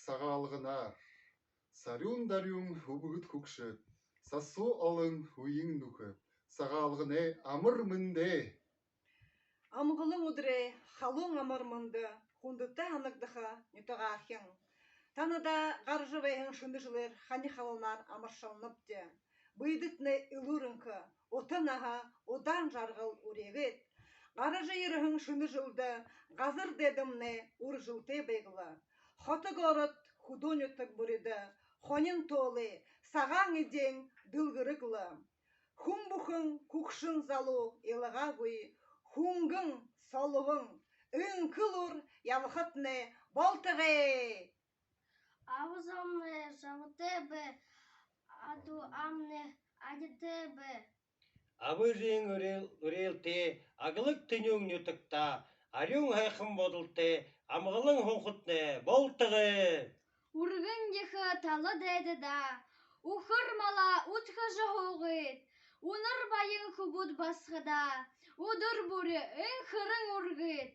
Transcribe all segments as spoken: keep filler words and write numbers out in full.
Сагаалганаар, сарюун дарюун үбгэд хүгшэд, сасуу олон үеын нүхэд, Сагаалганай амар мэндэ! Амгалан үдэрэй халуун амар мэндэ, хүндэтэ һанагдаха нютагаархин! Танадаа гаража байһан шэнэ жэлээр хани халуунаар амаршалнабди. Бэедэтнай элүүр энхэ, ута наһа, удаан жаргал үреэгээд, гаража ерэһэн шэнэ жэлдэ газар дайдамнай үржэлтэй байг лэ. Хото город, хүдөө нютаг бүридэ хонин тоолой, сагаан эдеэн дэлгэрэг лэ. Хүн бүхэн, хүгшэн залуу илгаагүй, хүнгэн, солбон, энхэ элүүр ябахатнай болтогой! Аба зомнай жабтай бай, адуу амнай адитай бай. Аба эжын үреэл-, үреэлтэй, аглаг тэнюун нютагтаа арюун һайхан бодолтой, амгалан һуухатнай болтогой! Үргэн ехэ тала дайдадаа үхэр малаа үдхэжэ һуугыт, үнэр баян хүбүүд басагадаа үдэр бүри энхэрэн үргыт.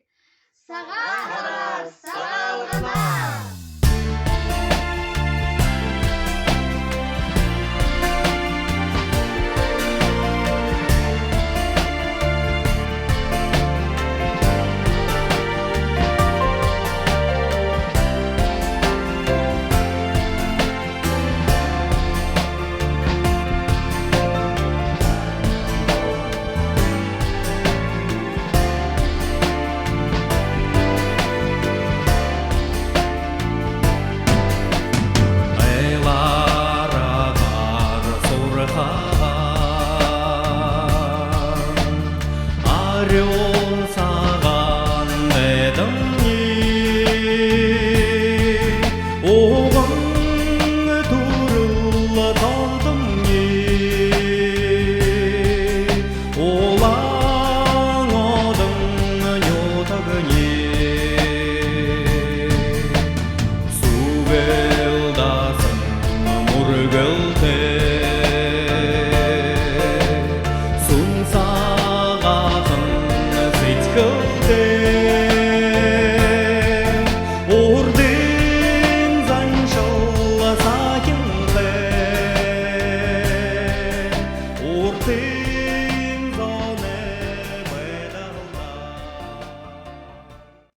Сагаан һараар, Сагаалганаар!